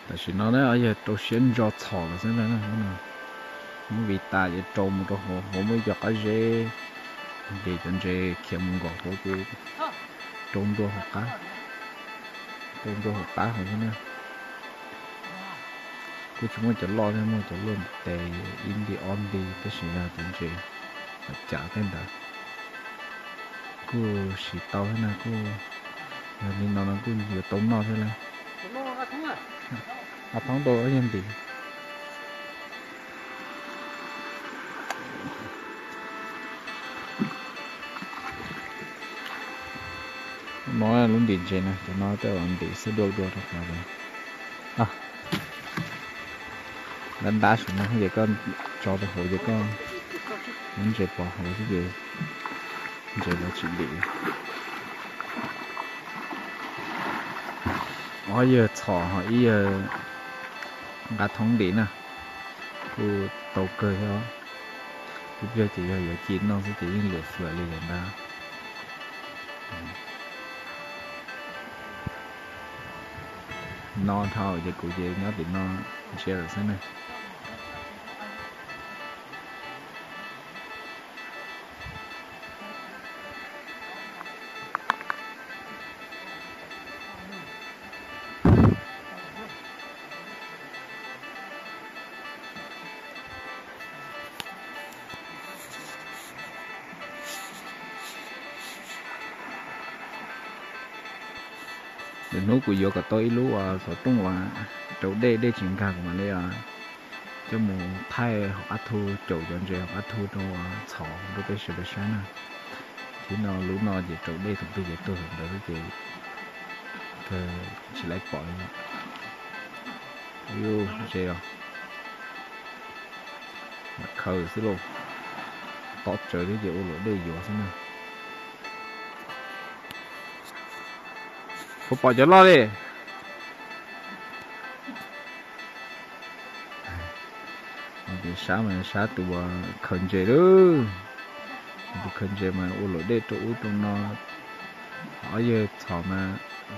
Tam sim no na yog rau siab ntso txhom lawm xwb na. Muab vij tas ces rau mus rau hauv, hauv muaj ib co qab zeb, ces cov ntses khiav mus nkaum hauv ces rau ntua hauv qab, rau ntua hauv qab hauv xwb na. Kuj tsis muaj cov loj thiab, muaj cov luaj ntiv tes ib nti ob nti, tab sis yog cov ntses tawm cam tej ntawd kuj siv tau thiab na, kuj yog li no no kuj yuav tau noj thiab lauj. A thoob rau yog ntim. No lub ntim ntses na, cov no tej los ntim xwb, dua dua rau qhov ntab ntab saum no ces koj tso rau hauv ces koj muab ntses pov hauv xwb ces ntses lawv tsis ntim. Ob yawg txhom ho ib yawg nqa thoob ntim na, kuj tau kawg thiab. Ib pliag ces yog yuav ci noj xwb ces yeej liam fluam li lawm ntag. No dhau ces kuv ces nyob tim no ntsia lawm xwb na. Lwm hnub kuv yuav kom tau ib lub uas xov tooj uas rau dej, dej tsis nkag kuv mam li coj mus thaij hauv qab thu, caum cov ntses hauv qab thu rau txhom rau peb sawv daws saib na. Thib no lub no ces rau dej thaum twg ces tuag thaum ntawd xwb ces kawg tsis laib pom li lawm. Ub, ntses os, mam khaws xwb lauj. Tob tsawv thiab ces ua luam dej yuav xwb na. Puas pom cov loj li? Sab mas sab tus khaws ntses lawm. Tus khaws ntses mas ua luam dej rau ub rau no. Ob yawg txhom mas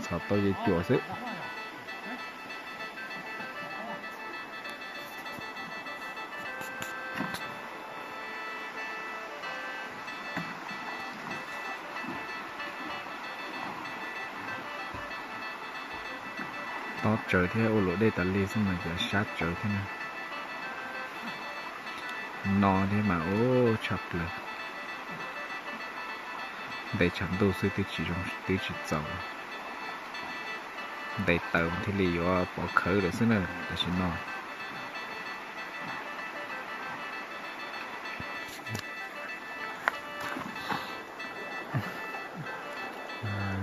txhom tau ces cuam xwb. Tob tsawv thiab ua luam dej tas li xwb mas cov sab tsawv thiab na. No thiab mas ub tshaj plaws. Ntes tshav ntuj xwb twb tsis zoo, twb tsis txaus. Ntes taws thiaj li yuav pov khawv lawm xwb na tam sim no.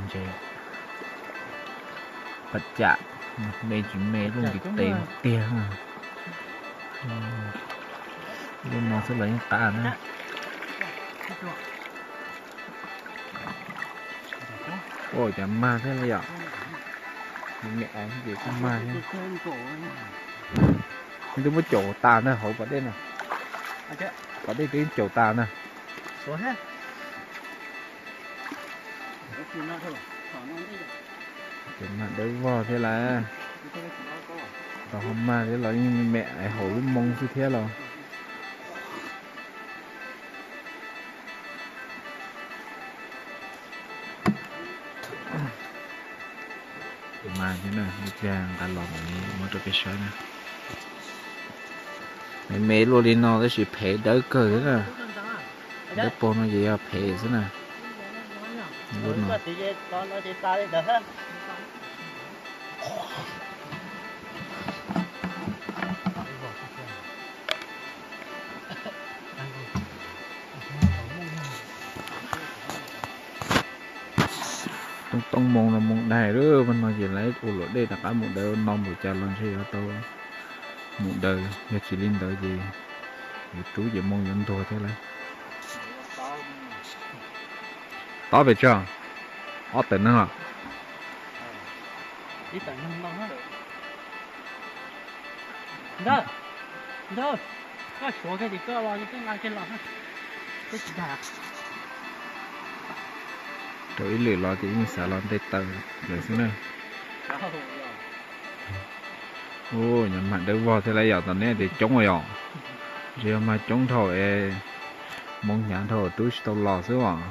Ntses pas cam, me tsis me lub ntiv tes tiag. Lub no xwb los yeej qab na. Ua cas mag thiab li yom? Me me es ces kuj mag thiab. Twb muab caum tas na hauv pas dej na. Pas dej twb caum tas na. Ces mag dawb vog thiab lawm. Tau ho mag thiab los yeej me me es hauv lub moo xwb thiab los. Mas thiab na, ib pliag nqa los mam li muab rau peb saib na. Me me luaj li no tab sis phev dawb kawg thiab na. Dawb paug no ces yog phev xwb na. Lub no. Tooj tooj moo no moo daig lawm, no ces lawv ua luam dej rov qab mus daws no npaum cas los ntshe yuav tau mus daws, yog tsis li ntawd ces yuav rub ces moo yuav ntuag thiab lawm. Tob pes tsawg? Ob tawm neeg los? Ntawd, ntawd, koj suav kiag tim koj los twb nqa kiag los. Rau ib lwm los ces yeej xav los nte taws lawm xwb na. Ub, nyob mag dawb vog thiab lauj, yog tom nej tias coob yom. Ntshe yog mag coob dhau es hmoov hnyav dhau tub tsis tau los xwb os.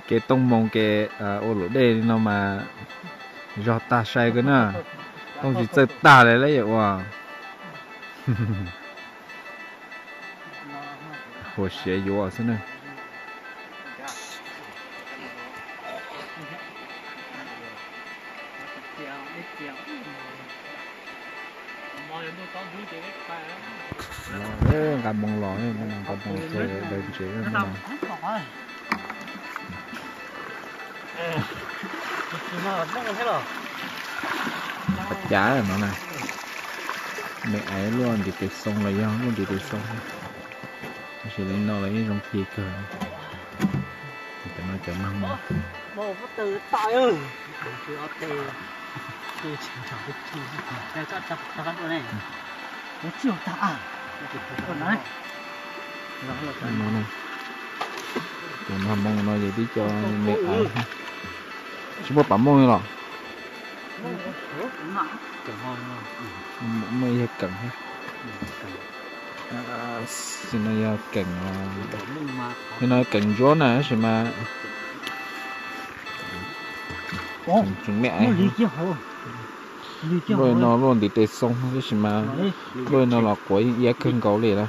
Kev tooj moo kev ua luam dej li no mas zog tag sai kawg na. Tooj tsis txawj tag li lauj yawm ua. Huas siav yuav xwb na. Los, nqa moo los, nqa moo txog daws ntsev no. Qhov cav no na, me aiv luaj ntiv tes xoo los yog luaj ntiv tes xoo, tab sis li no los yeej zoo ci kawg. Cov no cov mag moo. Cov mag moo no ces tib co me aiv, tsis muaj pam mooj li los? Muaj ib yog keem thiab. Xwb no yog keem, no keem ntsuab na tab sis mas tseem me aiv. Luaj no luaj ntiv tes xoo tab sis mas luaj no los quav yeej iab kawg nkaus li na.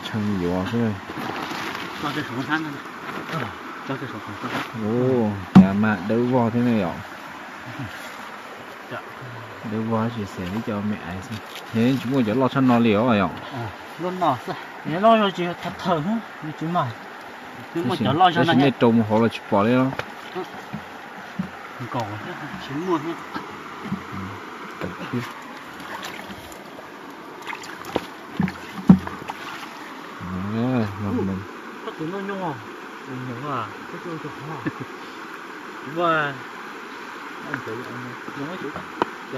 Tshee yuav xwb. Ub, cas mag dawb vog thiab ne yom. Dawb vog tab sis xeem ib co me aiv xwb, tsis muaj cov loj tshaj no li os yom. Tab sis nej rau mus hauv los tsis pom li los? Cov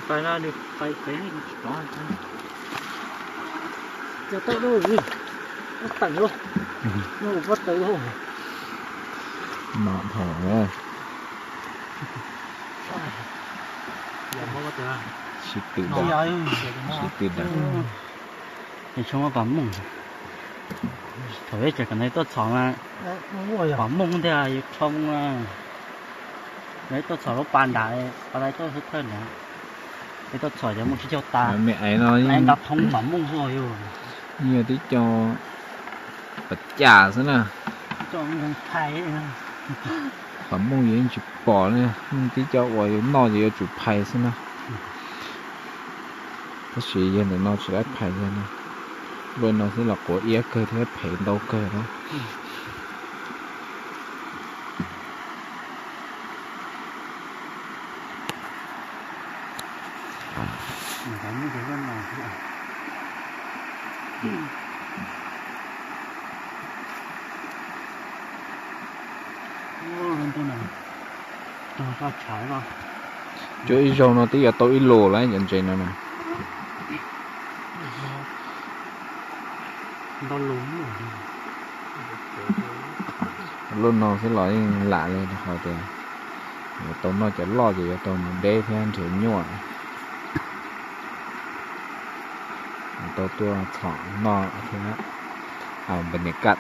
fais no nws fais pem tsis pom. Cov tau lub, tawm lub, lub pob taws lub. Mam thaum sib tw dam, sib tw dam. Tsis muaj pam mooj. Thaum peb tseem kom nws tuaj txhom mas pam mooj tiag yus rho mus. Lawv tuaj txhom lub pas nram, pas lawv tuaj hub thawj nram. Peb tuaj txhom cov mooj tsis caug tas. Me aiv no nqa thoob pam mooj xwb yus. Yeej yog tib co pas cas xwb na. Pam mooj yus yeej tsis pom li, yeej tib co uas yus noj ces yuav tsum phais xwb na. Tab sis yog ntawm no tsis laib phais yog na. Luaj no xwb los quav iab kawg thiab phem ntau kawg na. Cuab ib zaug no twb yuav tau ib lus lawm cov ntses no na. Lub no xwb los yeej lam li rau qhov tias yuav tau noj cov loj ces yuav tau mus deb thiab nrhiav nyuaj. Tau tuaj txhom noj thiab. Npas niam kaj.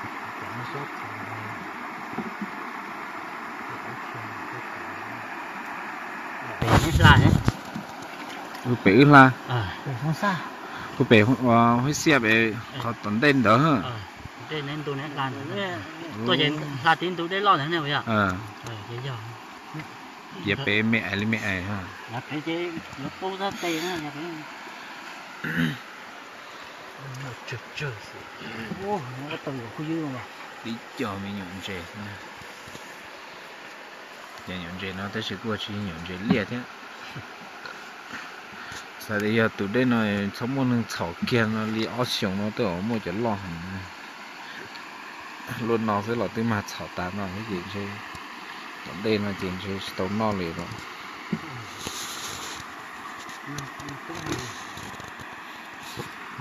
Pem wb hla, wb pem wb hla, wb pem huib xiab pem qhov tom ntej ntawd. Ces hla tib ntu dej loj ntawd ne, yog, piav pem me ais li me ais. Tib co me nyuam ntses, cov nyuam ntses no tab sis kuj tsis yog nyuam ntses liaj thiab. Xav tias yog tus dej no txhob muaj neeg txhom kiag no li ob xyoos no twb muaj cov loj heev. Luaj no xwb los twb mag txhom tas no thiab ces ntshe tom ntej no ces ntshe tsis tau noj li lawm.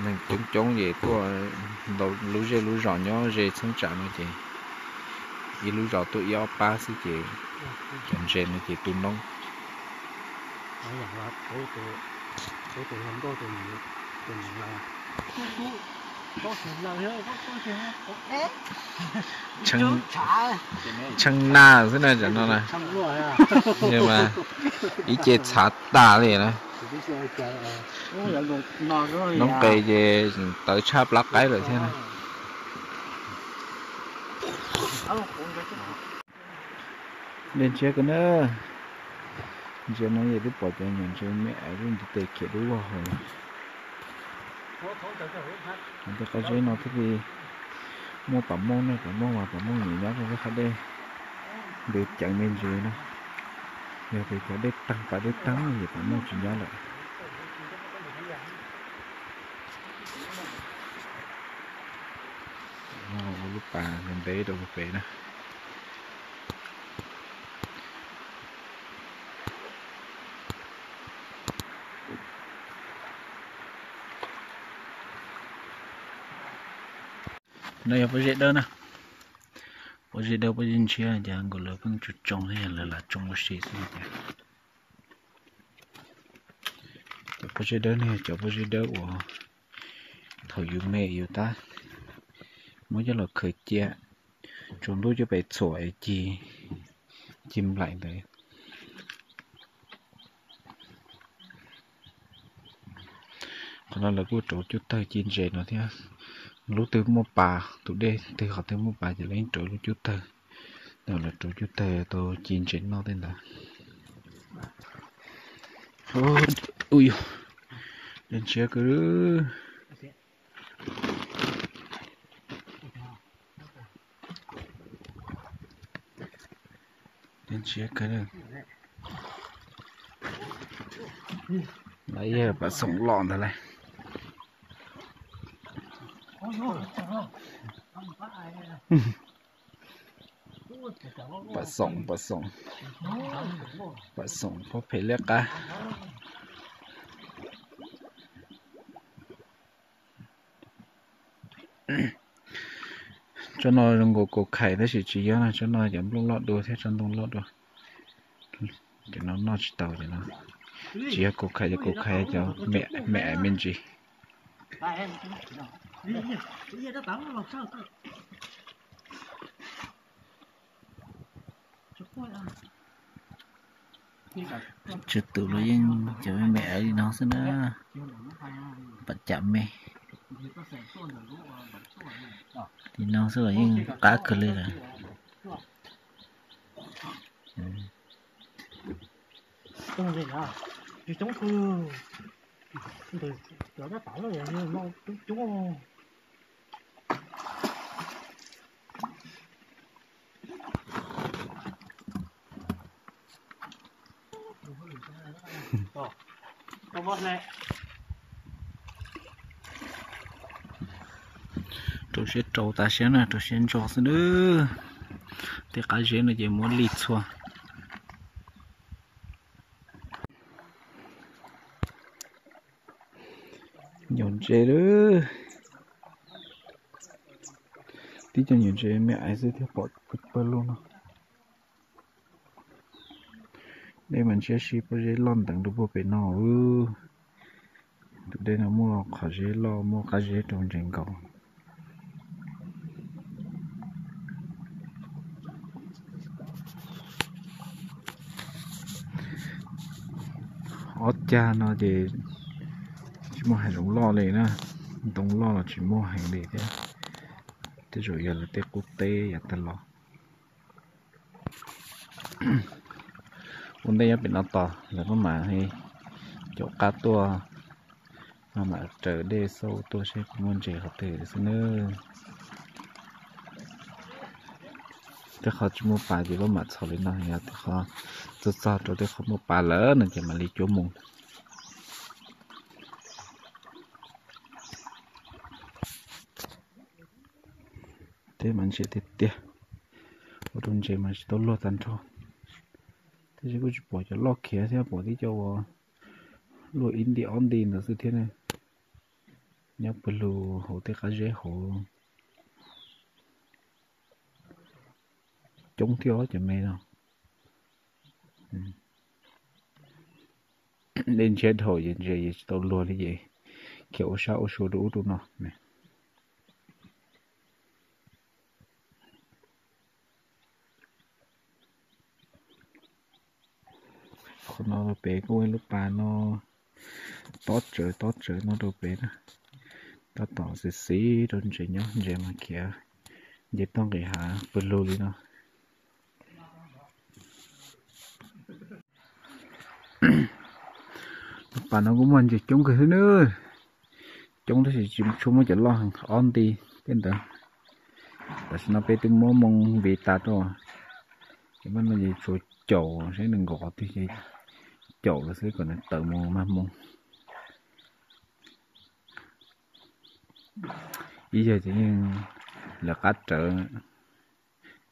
Neeg coob coob ces tuaj ntau lub zej lub zos nyob ze txheeb tsam no ces Ib lub zos tuaj ib ob pab xwb ces cov ntses no ces tu noob. Tshee nag xwb na cov no na. Mas ib ce txhav tas li na. Noob qes ces tawv tshaj plab qaib lawm thiab na. Dej ntshiab kawg na. Ntsia no yog twb pom cov nyuam ntses me aiv lub ntiv tes khiav dub vog hauv. Tej qab zeb no thiaj li muaj pam mooj ne, pam mooj mas pam mooj nyob rau lub qab dej ntws ceev me ntsis no. Yog tias cov dej taag pas dej taag ces pam mooj tsis nyob lawm. Ua lub pas ntev ntev rau pem na. No yog pob zeb dawb na. Pob zeb dawb pob zeb ntshiab ces nkaus lawv pheej tsuas tsoo thiab yog lawv lam tsoo ua si xwb ces. Cov pob zeb dawb no yog cov pob zeb dawb uas thaum yus me yus tab muab coj los khaws cia, tsaus ntuj coj pem txhuam es ci, ci nplaim ntawd. Qhov no lawv kuj rauv cub tawg ci ntses no thiab. Lub twg muaj pas, tus dej twg qhov twg muaj pas ces lawv yeej rauv lub cub tawg. Lawv rauv cub tawg tau ci ntses noj tej ntawd. Ui, dej ntshiab kawg. Dej ntshiab kawg. Lawv yog pas xoom loj ntag lauj. Pas xoom, pas xoom, pas xoom pob phem liab qab. Tsob no zoo nkaus kaus khais tab sis tsis yog na, tsob no cov nplooj loj dua thiab tsob ntoo loj dua. Cov no noj tsis tau cov no. Tsis yog kaus khais, cov kaus khais cov me me ntsis. Tswv tus los yeej cov me me li no xwb na. Pam cam me li no xwb los yeej qab kawg li lawm. Rau siab rau tas siab na, rau siab ntso xwb na. Tej qab zeb no ces muab li txhua. Nyuam ntses lawm. Tib co nyuam ntses me aiv xwb thiaj pom pawg lug no. Dej mas ntshiab si pob zeb loj nteev rau puag pem no. Tus dej no muaj qhov zeb loj, muaj qab zeb rau ntses nkaus. Ob cag no ces tsis muaj hav zoov loj li na, ntoo loj los tsis muaj heev li thiab. Tej zaum yog lawv tej qub teb yav tag los. Ua ntej nyob pem no tos lawv maj mam caum qab tuaj, maj mam raws dej xauj tuaj seb puas muaj ntses qhov twg xwb nawb. Tej qhov tsis muaj pas ces maj mam txhos li no, yog tej qhov txog txog rau tej qhov muaj pas lawm no ces mam li cuab mus. Tej mas ntses tiag tiag, ua rau ntses mas tsis tau luag tag nrho. Tab sis kuj tsis pom cov loj khiav thiab, pom tib co uas luaj ib nti ob nti ntawd xwb thiab ne. Nyob pawg lug hauv tej qab zeb hauv. coob thiab os cov me no. Dej ntshiab dhau ces ntses tsis tau luag li ces khiav ua sab ua sua rau ub rau no. Qhov no rau pem kuj ua ib lub pas no, tob tsawv tob tsawv no rau pem na. Tab tom xiv xiv rau ntses nyob, ntses mas khiav nce toj nqis hav pw lug li no. Lub pas no kuj muaj ntses coob kawg thiab nawb. Coob tab sis tsis tshua muaj cov loj heev, ob nti tej ntawd. Tam sim no peb twb muab moo npis tas rau, ces pab no ces tsuas caum saib nws nkaum qhov twg ces caum lawm xwb kom nws tawm mus mag moo. Ib yawg ces yeej lawv qab rawv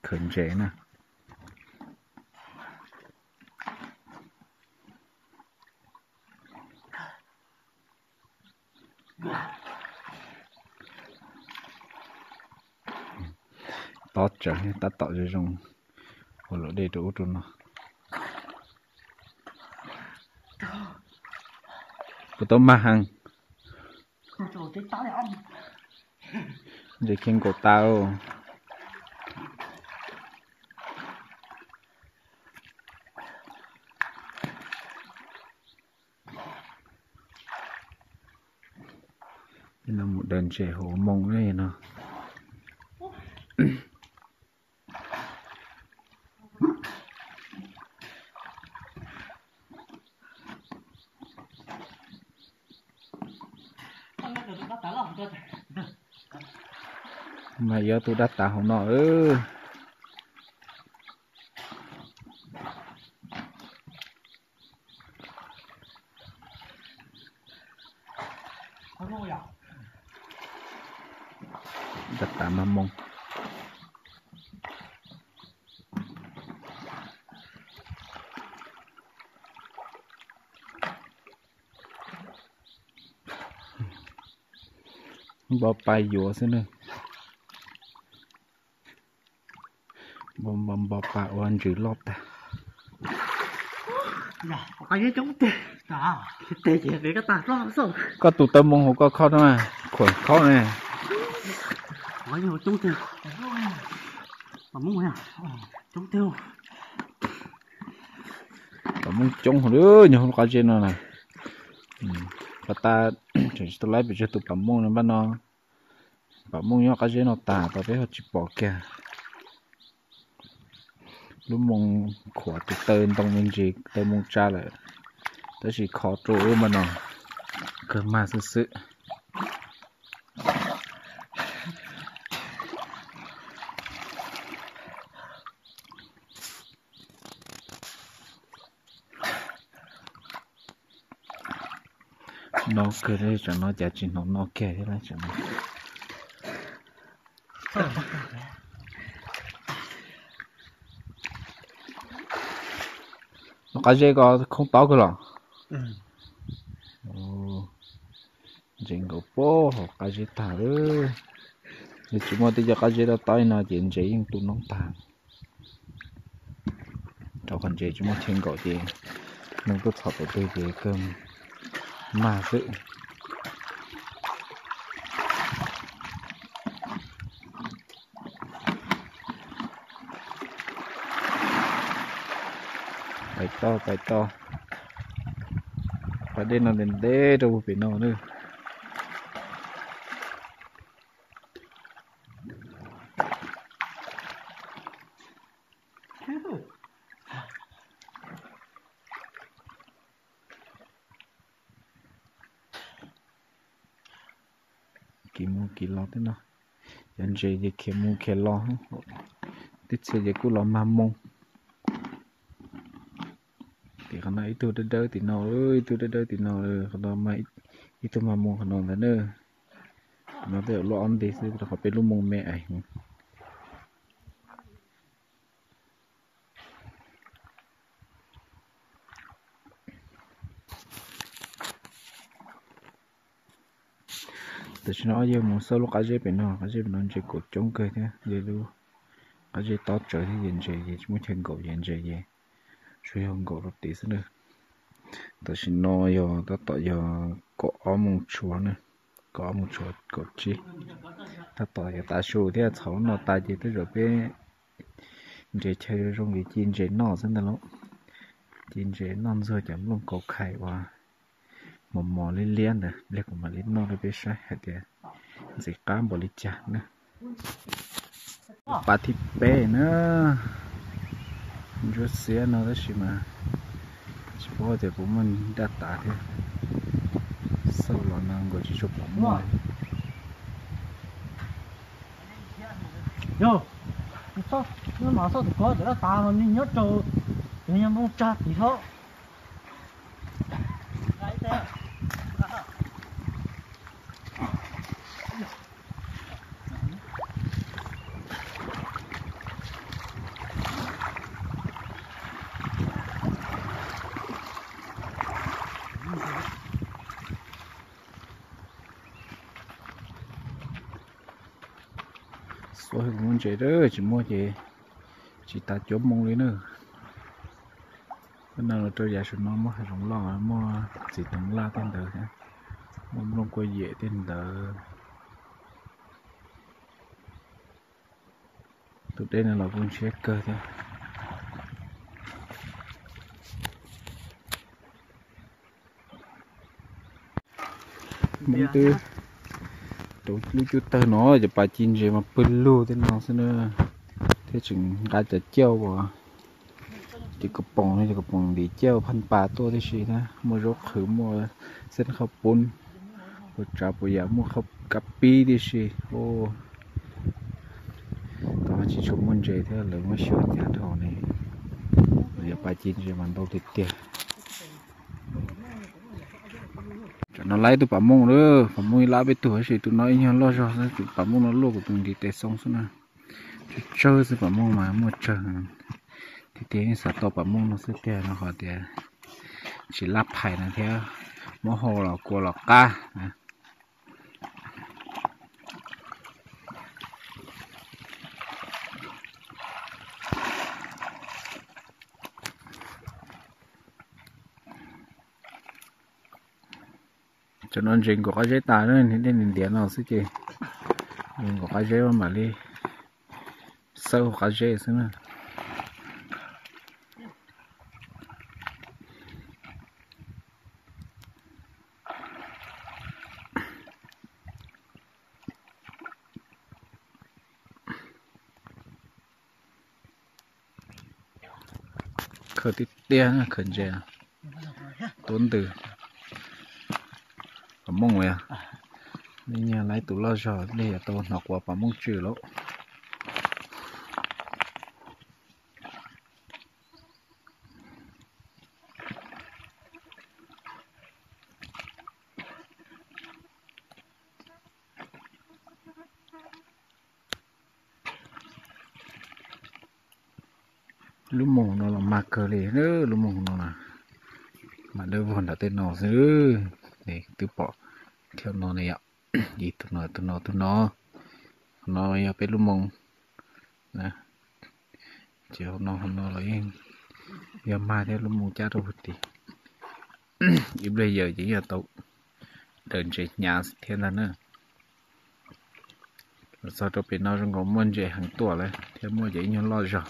khaws ntses na. Tob tsawv tab tom zoo zoo ua luam dej rau ub rau no. Puas tau mag heev? Ntses khiav nkaum tas. No mus daws ntses hauv moo no. Mas yuav tus dab tas hauv no. Dab tas mag moo. Npo pa yuav xwb na. Npo npo pa ua ntsws loj tag. Koj tus taw moo hauv koj khob na, khuam khob ne. Pam Hmoob coob hauv lawm nyob hauv lub qab zeb no na. Pab tab tseem tsis tau laib pes tsawg tus Pam Hmoob no npaj no. Pam Hmoob nyob qab zeb no tas tau peb ho tsis pom kiag. Lub moo khuam tus taw ntoo me ntsis taw moo tsa lawm, tab sis kho rau ub npaj no kawg mag xwb xwb. No kawg li, tsam no cas tsis hnov no kiag thiab lawm tsam no. Lub qab zeb ko khoob tob kawg los? Ntses nkaum puag hauv qab zeb tag lawm. Yog tsis muaj tej cov qab zeb tob tob li no ces ntses yeej tu noob tag. Rau qhov ntses tsis muaj chaw nkaum ces nws tuaj txhom tau twg ces kawg mag xwb. Pais toj pais toj, qab dej no ntev ntev rau puag pem no na. Kis mus kis los tej no, cov ntses ces khiav mus khiav los, tib txhia ces kuj los mag moo. Tim qhov no ib tug dawb dawb tim no, ib tug dawb dawb tim no, qhov no mas ib tug mag moo qhov no ntag na. No tej zaum luaj ob nti xwb rau qhov peb lub moo me es. Tam sim no yog mus xauj lub qab zeb pem no, qab zeb pem no ntses kaum coob kawg thiab, yog lub Zeb tob tsawv thiab ces ntses ces tsis muaj chaw nkaum ces ntses ces tsuas yog nkaum rau tid xwb na. Tam sim no yog tab tom yog kaum ob moos tshuav na, kaum ob moos tshuav kaum tsib. Tab tom yuav tav su thiab, txhos no tas ces tej zaum peb nres chaw zoo li ci ntses noj xwb ntag lauj. Ci ntses noj ntxuag cov nplooj kaus khais uas mos mos liab liab ntawd, ib pliag kuv mam li noj rau peb saib hais tias ntxim qab npaum li cas na. Pas thib peb na, ntsuab xiab no tab sis mas tsis paub tias puas muaj daj tas thiab. Xauj los no nkaus tsis tshua pom muaj. Yog, no xauj tus ko cov daj tas mas nws nyob rau, nws nyob nplooj tsag tid hlob. Xuav hwj muaj ntses, tsis muaj ces tsis tas cuab moo li na. Peb no rau yav saum no muaj hav zoov loj, muaj txiv toov laj tej ntawd thiab, muaj nplooj kuaj yem tej ntawd. Tus dej no los kuj ntshiab kawg thiab. Hmoob twb rau lub cub tawg no, cov pas ci ntses mas pawg lug tej no xwb na, thiab tseem nqa cov cauj uas, ces kav poom no, cov kav poom ntiv cauj phaj pas tuaj tib si thiab, muaj zaub qhwv, muaj xeeb khauj poob, puas tsav puas yam, muaj kab pib tib si. Tau tsis tshua muaj ntses thiab, lawv muab xyuas ncaj dhau ne. Yog pas ci ntses mas ntau tiag tiag. Tam no laib tus pas mooj lawm, pas mooj ib lab peb tug, tab sis tus no ib nyuag loj zog xwb, tus pas mooj no luaj kuv tus ntiv tes xoo xwb na. Tsawg tsawg xwb, pas mooj mas muaj tsawg. Tiag tiag yeej xav tau pas mooj no xwb tiag, no qhov tias tsis laj phais no thiab, muab hau los kua los qab. Cov no ntses nkaum qab zeb tas, niaj dej ntiav no xwb ces nkaum qab zeb mam li xawb hauv qab zeb xwb na. Khaws tiag tiag, khaws ntses tuab ntws. Pas mooj li, nej nyiag laib tus loj zog, nej yuav tau hnov quav pas mooj tswm lauj. Lub moos no los mag kawg li, lub moos no na, mas dawb vog nram tej no xwb. Twb pom thiab no ne yom, ib tug no, tus no, tus no, no yog peb lub moos. Ces hauv no, hauv no los yeej yog mag thiab, lub moos cab rau puag tid. Ib pliag yawm ces yog tau daws ntses hnyav thiab ntag na. Los txog rau pem no zoo nkaus muaj ntses heev tuaj lawm thiab, muaj cov ib nyuag loj zog.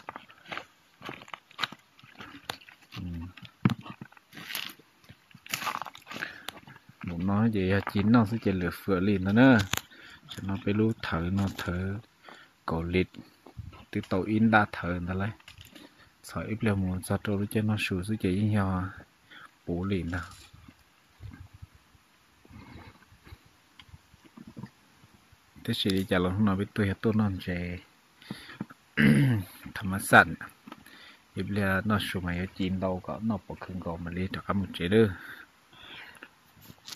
Mus no ces yog ci noj xwb ces lwm fwm li ntag na. Tam no peb lub thawv no thawv kaum lis, twb tau ib ntaj thawv ntag lauj. Txhom ib pliag mus txog rau lub caij noj su xwb ces yeej yog puv li ntag. Tab sis li cas los hnub no peb tuaj yog tuaj noj ntses tham mas xaj, ib pliag noj su mas yuav ci ntau kom noj pov khwv nkaus mam li rov qab mus tsev lawm.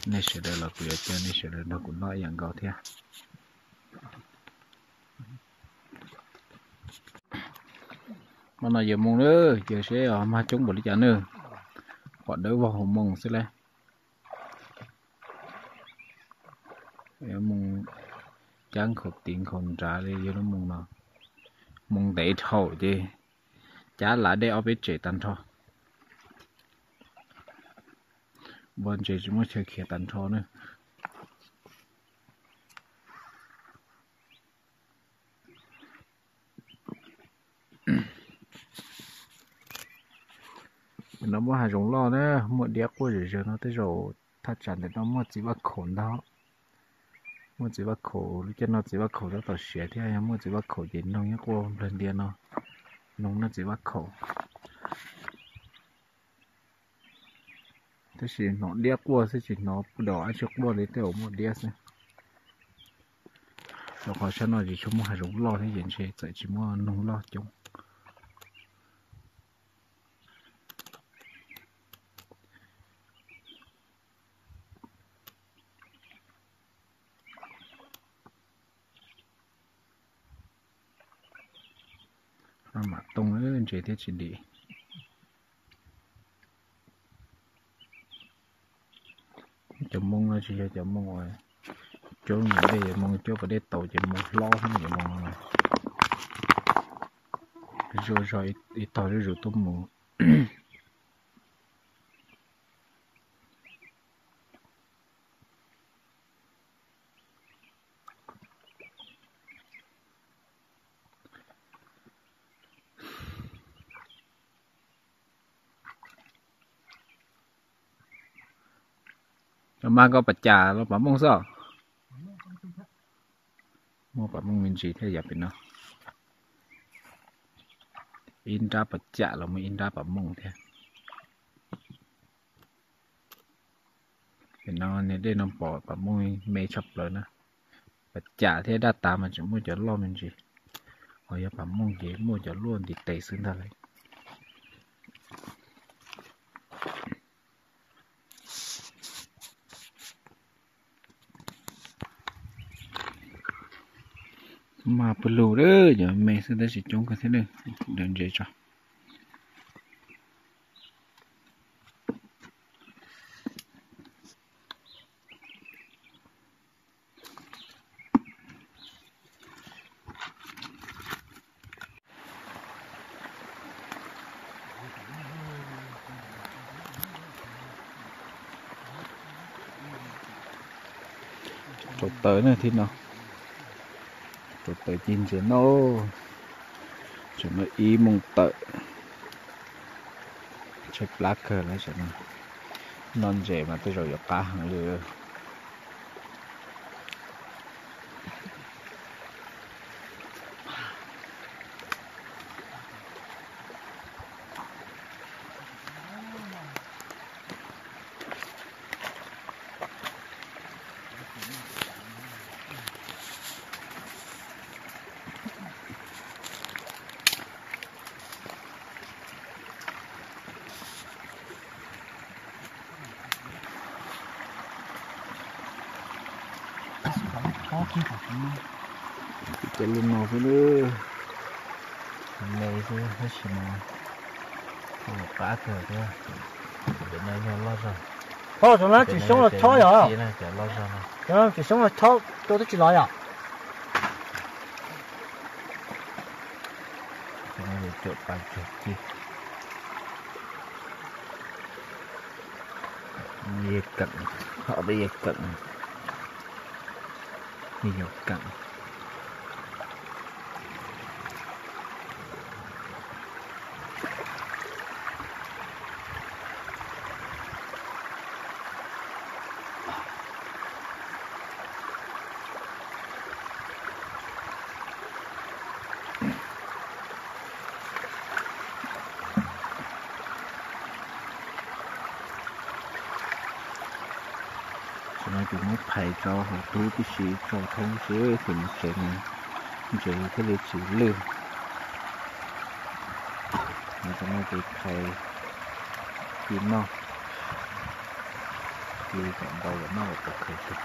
Nej sawv daws los kuv yuav coj nej sawv daws nrog kuv noj ib yam nkaus thiab. Hmo no yuav mus lawm, cia seb mag coob npaum li cas na. Pom dawb vog hauv moos xwb lauj. Yuav mus cab nkhaus tid nkhaus nrad li yog lub moos no. Moo ntev dhau ces cab lav dej ob peb tsev tag nrho. Ua ntses tsis muaj chaw khiav tag nrho na. No muaj hav zoov loj na, muaj diab quaj zom zaws no. Tej zaum thaj tsam ntawm no muaj txiv vaj khaum ntag. Muaj txiv vaj khaum, lub caij no txiv vaj khaum tab tom siav thiab, yog muaj txiv vaj khaum ces noog yeej quaj nplawg ntias no, noog noj txiv vaj khaum. Tab sis hnov diab quaj xwb, tsis hnov puj dom dab tsi quaj li, tej zaum muaj diab xwb. Rau qhov sab no ces tsuas muaj hav zoov loj thiab ces ntshe txawm tsis muaj noog loj coob. Mam tooj ntses thiab tsis dim. Cov moo no tsis yog cov moo uas cuab mus dej, moo cuab pas dej tau ces moo hlob xwb, cov moo no zuj zog ib tog zuj zus tuaj mus. Cov mas koj pas cam los pas mooj xwb os? Muaj pas mooj me ntsis thiab yam pem no. Ib nrab pas cam los muaj ib nrab pas mooj thiab. Pem no niag dej no pom pas mooj me tshaj plaws na. Pas cam thiab daj tas mas tseem muaj cov loj me ntsis, ho yog pas mooj ces muaj cov luaj ntiv tes xwb ntag lauj. Mas pw lug, cov me xwb tab sis coob kawg thiab, daws ntses tso. Rauv taws na thib no, rauv taws ci ntses noj. Tseem noj ib moos tawm, tshaib plab kawg lawm. Noj ntses mas tej zaum yuav qab heev li. Cov lub no xwb, me xwb tab sis mas qab kawg thiab. Pem no yog loj zog. Thaub, cov no tsis xyoob los chob yom? Cov loj zog no. Cov no tsis xyoob los chob rau twb tsis lov yom? Cov no yuav cuam pas cuag ci. Yeej keem, ho peb yeej keem, yeej yog keem. Tam no ces muab phais rau hauv tub tib si, rau thoob tib si, ces mus tsev no ntses thiaj li tsis lwj. Tam no ces phais ci noj, ci kom ntau kom noj kom tau khaws tag.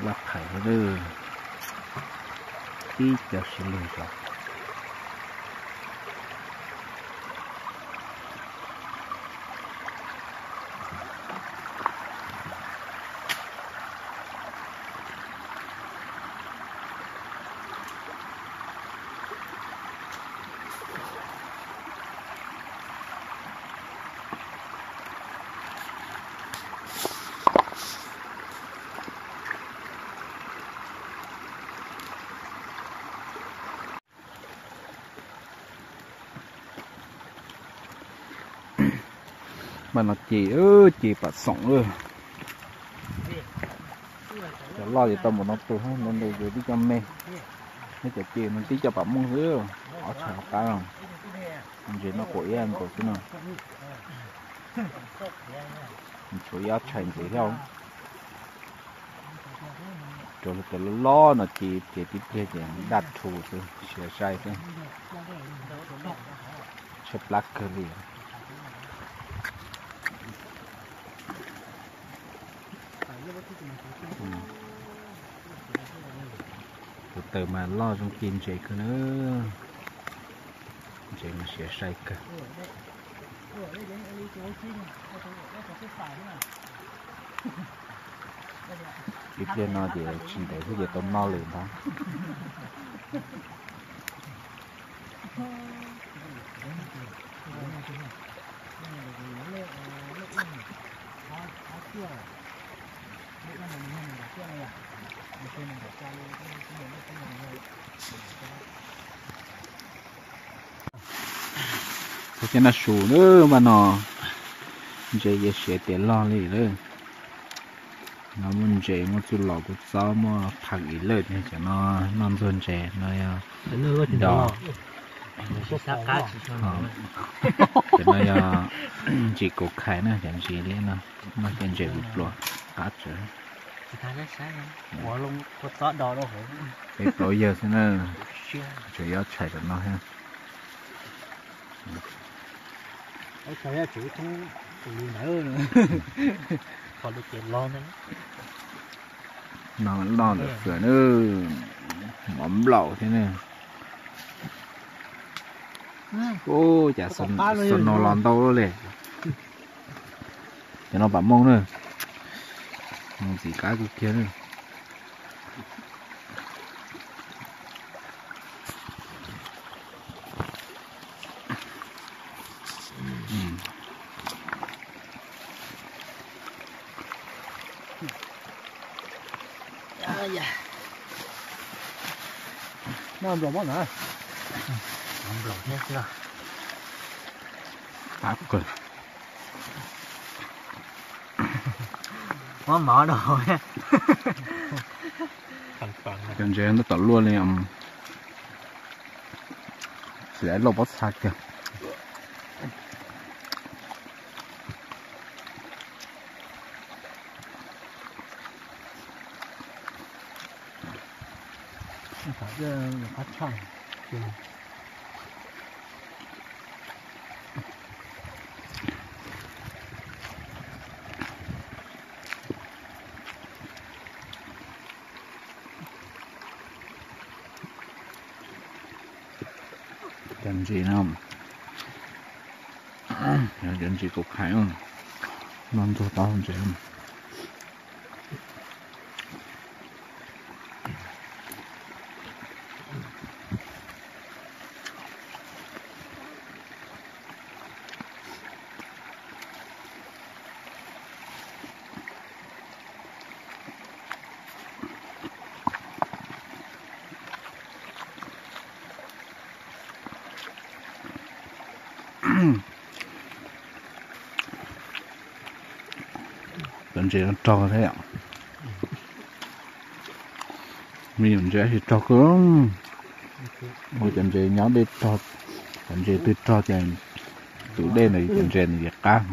Laj phais thiab, ib co sib lwg zog. Mas no ces, ces pam xoom lawm. Cov loj ces tau npaum no tus, no ntu ces tib co me. Neb cov ces no tib co pam mooj xwb, ob tshais hauv qab. Ntses noj quav iab nkaus xwb no. Tshuav ib ob tshais ntxiv thiab. Rau cov loj loj no ces tib pliag ces daj rhu xwb, siav sai xwb. Tshaib plab kawg li. Tus taws mas loj zoo ci ntses kawg na. Ntses mas siav sai kawg. Ib pliag no ces tsis ntev xwb ces tau noj lawm ntag. Txog cov noj su lawm mas no, ntses yeej siav tiav log li lawm. No muaj ntses muaj txuj lom kua txob muaj phaj ib lawm, cov no noj ntxuag ntses no yog dos. Cov no yog ntsis kaus khais na, cov ntsis liab no, noj cov ntses pluav pluav qab tsawv. Peb plaub yawg xwb na, tsuas yog tshais rau no thiab. No loj ntawm fwm na, mov nplaum thiab na. Ub, cas xob no los ntau li. Cov no pam mooj na, ntxim qab kawg kiag na. Noj nplaum mob na. Nplaum thiab xwb. Qab kawg. Mob mov rau. Cov ntses tab tom luaj li, xim lauj pob txha kiag. Cov ntses no, cov ntses kaus khais, noj ntxuag tau ntses. Cov ntses no rog thiab yom. Me nyuam ntses tab sis rog kawg. Ua cov ntses nyob dej rog, cov ntses twg rog ces tus dej ntawd cov ntses nws yeej qab.